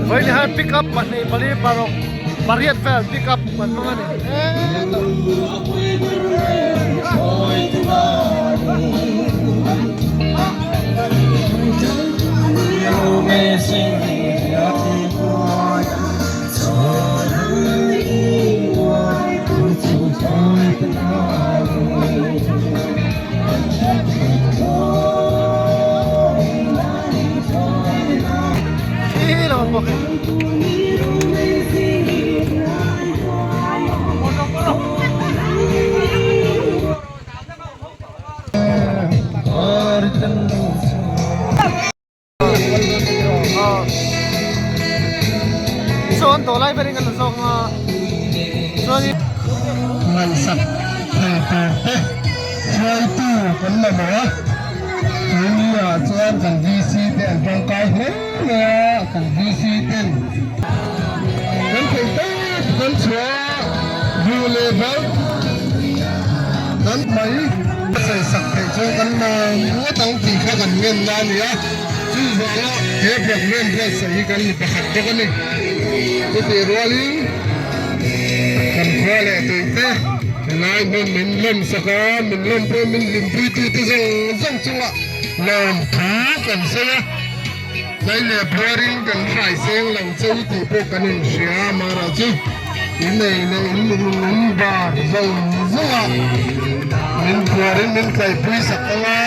Vawiin hian pick up pahnih pali paruk pariat vel pick up an hmang a ni. Chuan tawh lai berin kan la zawk ang a chuanin Ngaihsak thei tur te hruaitu kan mamawh a, tuni ah chuan kan VC te an tangkai hle mai a, kan VC ten kan theih tawp kan chhuah a, duh leh bal kan mai sawisak theih chuan kan mam ngawt ang tih kha kan ngenna a ni a, chuvanga he program buatsaih hi kan ni pakhat bawk a ni. Chutih rualin kan khua leh tuite helai hmun min lawmsak a, min lawmpui a, min hlimpuitute zawng zawng chungah lawmthu kan sawi a. Tlai leh buarin kan hrai seng lo che u tih pawh kan inhria a, amaherawh chu innei leh in in bar zawng zawng a, min buarin min tlaipui sak ang a.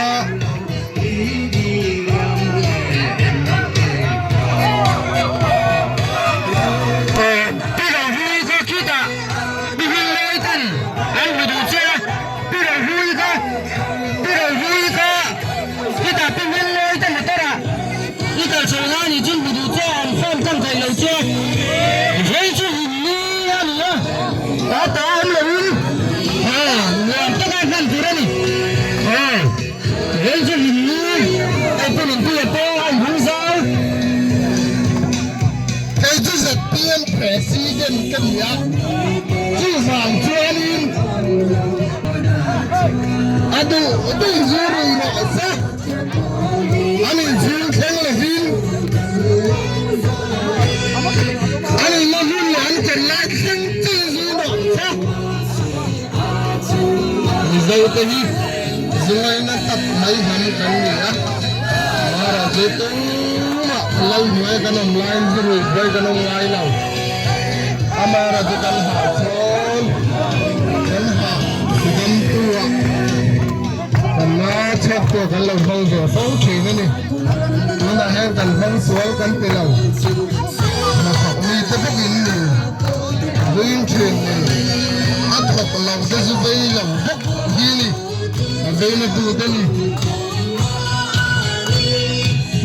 I kal chho lai ni chu hmu duh che an phone tlang thei lo che hei chu hlim ni a ni a ta ta awm lo in ha nuam taka hman tur a ni ha hei chu hlim ni hei pawh min puia pawh a inhawng zau. Hei chu ZPM President ka ni a, chuvang chuanin a duh duh zu rui rawh se. An inchhung thleng lovin an inla hun leh an ken lai thleng chin zui rawh che. Mizote hi zungaina tak mai hnam kan ni a, Mara chu tumah lo hnuai kan awm laiin zu rui buai kan awm ngai lo. A Mara chu kan hah chuan kan hah damtu ah. Kan la chhuak pawh kan lo hmang ve fo thin a ni. Tunah hian kan hmang sual kan ti lo. Hnathawk mi te bawkin ni ring thin ni. A thawk lo te chu vei lo bawk hi ni. A vei na tu te ni.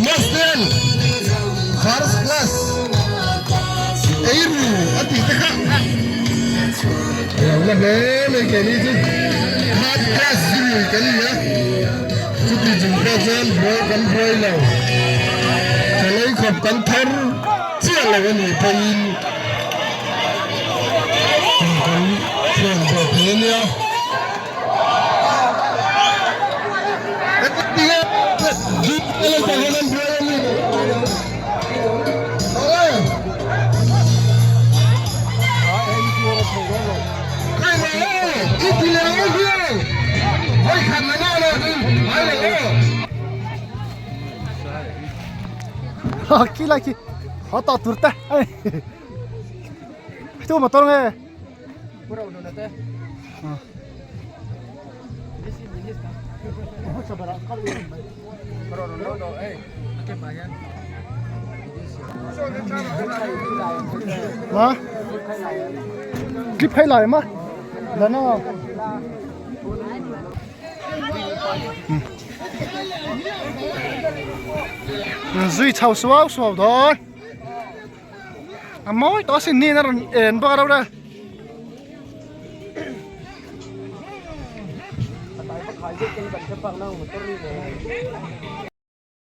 Master first class ei ru a tih te kha. A lo la hle mai keini chu third class zirui kan ni a, chuti chung pawh chuan buai kan buai lo, thalai khawp kan thar chiah lo a nih pawhin kum kan chhuan zawh thei a nia. Khi lai khi họ to tur ta tu mà to nghe Ma clip hay lại mà là nó zui chho suau suau dawn a mawi tawh asin ni in a rawn en bawk a reuh reuh.